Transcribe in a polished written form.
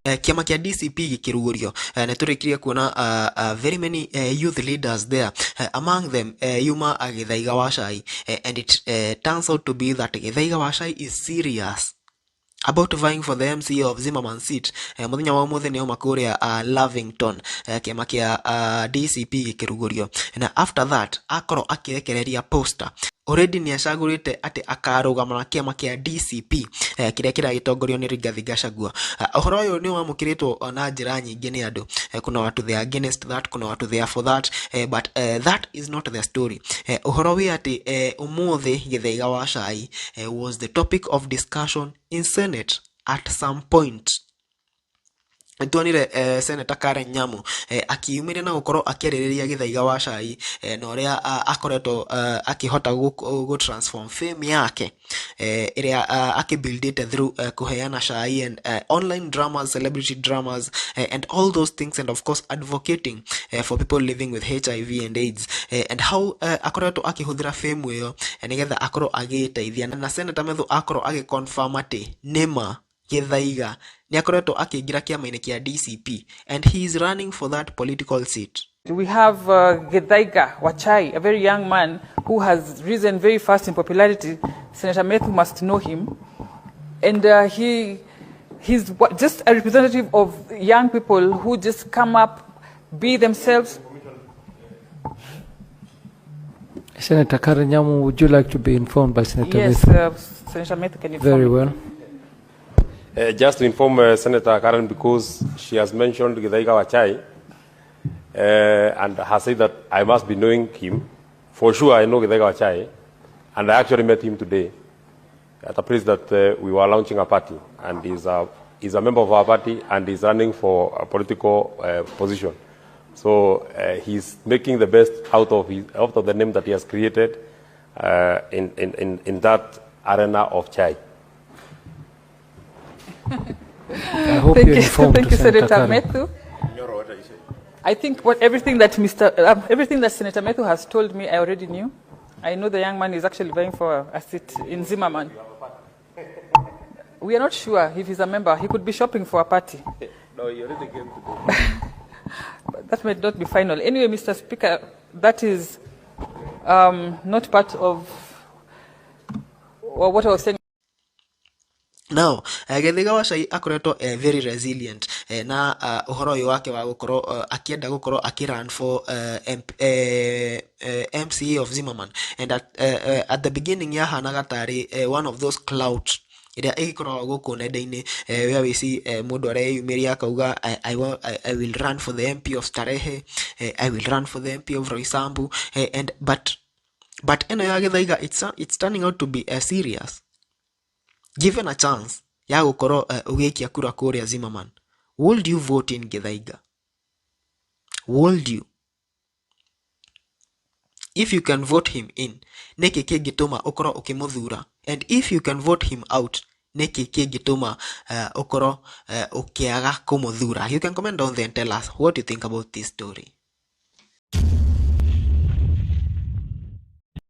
Kĩama kĩa DCP gĩkĩrugũrio, nĩ tũrĩkirie kuona very many youth leaders there, among them yuma Gĩthaiga wa Cai, and it turns out to be that Gĩthaiga wa Cai is serious about vying for the MCA of Zimmerman seat. Mũthenya wa ũmũthĩ nĩ auma kũrĩa Lavington, kĩama kĩa DCP gĩkĩrugũrio, na after that akorwo akĩrekereria poster. Already nĩ acagũrĩte atĩ akarũgama na kĩama kĩa DCP, kĩrĩa kĩragĩtongorio nĩ Rigathi Gachagua. Ũhoro ũyũ nĩ wamũkĩrĩtwo na njĩra nyingĩ nĩ andũ. Kuna watu they are against that, kuna watu they are for that, but that is not the story. Ũhoro wĩ atĩ ũmũthĩ Gĩthaiga wa Cai was the topic of discussion in Senate at some point. Nĩtuonire Senator Karen Nyamu akiumĩria na gũkorwo akĩarĩrĩria Gĩthaiga wa Cai, na ũrĩa akoretwo akĩhota gũ transform fame yake, ĩrĩa akĩbuildĩte through kũheana cai and online dramas, celebrity dramas, and all those things, and of course advocating for people living with HIV and AIDS, and how akoretwo akĩhũthĩra fame ĩyo, nĩgetha akorwo agĩteithia. Na Senator Methu akorwo agĩconfirm atĩ nĩma Gĩthaiga nĩ akoretwo akĩingĩra kĩama-inĩ kĩa DCP and he is running for that political seat. We have Githaiga Wachai, a very young man who has risen very fast in popularity. Senator Methu must know him. And he's just a representative of young people who just come up, be themselves. Senator Karen Nyamu, would you like to be informed by Senator Yes, Methu? Senator Methu, can you inform Very me? well. Just to inform Senator Karen, because she has mentioned Githaiga Wachai and has said that I must be knowing him. For sure, I know Githaiga Wachai, and I actually met him today at a place that we were launching a party, and he's a member of our party and he's running for a political position. So he's making the best out of the name that he has created in that arena of chai. I hope Thank you're you, informed, thank you, Senator Senator Karen. Methu. I think what everything that Mr. Everything that Senator Methu has told me, I already knew. I know the young man is actually vying for a seat in Zimmerman. We are not sure if he's a member. He could be shopping for a party. No, he already came today. But that might not be final. Anyway, Mr. Speaker, that is not part of, well, what I was saying. Now, Gĩthaiga wa Cai akoretwo very resilient, na ũhoro ũyũ wake wa gũkorwo akĩenda gũkorwo akĩ run for MP, MCA of Zimmerman, and at the beginning yahanaga tarĩ one of those clout ĩrĩa ĩgĩkoragwo gũkũ nenda-inĩ, where we see mũndũ areyumĩria akauga, I will run for the MP of Starehe, I will run for the MP of Roysambu," and but ĩno ya Gĩthaiga, it's turning out to be serious. Given a chance ya gũkorwo ũgĩikia kura kũrĩa Zimmerman, would you vote in Githaiga? Would you? If you can vote him in, nĩkĩ kĩngĩtũma ũkorwo ũkĩmũthura? And if you can vote him out, nĩkĩ kĩngĩtũma ũkorwo ũkĩaga kũmũthura? You can comment down there and tell us what you think about this story.